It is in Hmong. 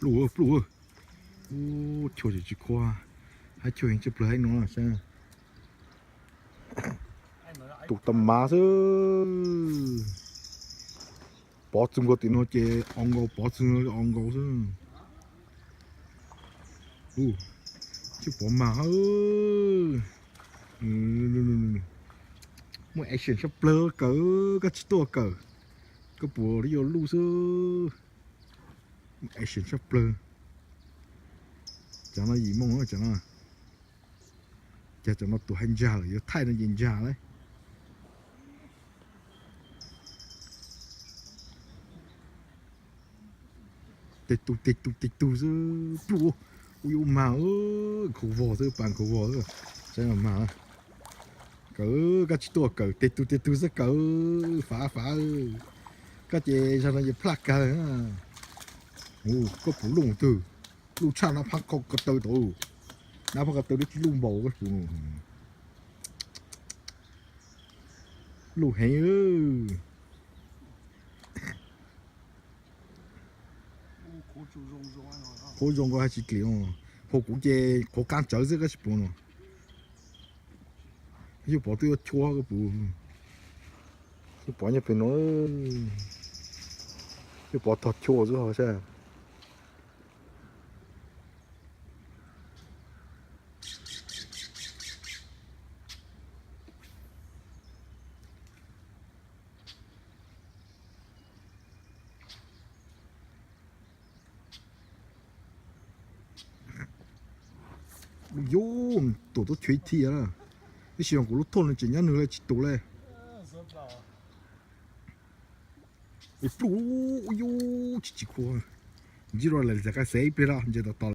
Pluj, pluj. Ub, chua tsis tsis khuav, hab chua heev tshaj plaws hab no saib. Tus tas mas xwb. Pov txug nkaus tim no ces o nkaus, pov txug o nkaus xwb. Ub, tsis pov mas. Muaj action tshaj plaws kawm, koj tsis tuaj kawm, koj puas yuav luj xwb. Action tshaj plaws. Cov no yim moos cov no. Cas cov no tus hais ntsag lawm, yuav thaij no ces ntsag lawm. Tes tug tes tug tes tug xwb. Pluj, ub yuav mag, khaus vog xwb, pas khaus vog xwb. Saib mag. Kawm, koj tsis tuaj kawm, tes tug tes tug xwb kawm, fav fav. Koj ces zag no ces plaj kag. Koj puas luj twg? Luj tshaj nab phab ko taw tod. Nab phab ko taw twb tsis luj npaum koj puas. Luj heev. Qhuav zoo ko hab tsis dlim, hu kuv ces qhuav qaab tsawv xwb koj tsis pum no. Yuav pov twb yuav chua koj pum. Yuav pov nyob pem no, yuav pov tog chua xwb ho sab. Yus, tuam tuab chua ib thiab na. Tab sis kuv lub thoj no tseem nyob nws le tsis tus le. Pluj, yus tsis tsis khuav. Ntsib rau lawm txam qab xev ib pliag no ntsib tos tos.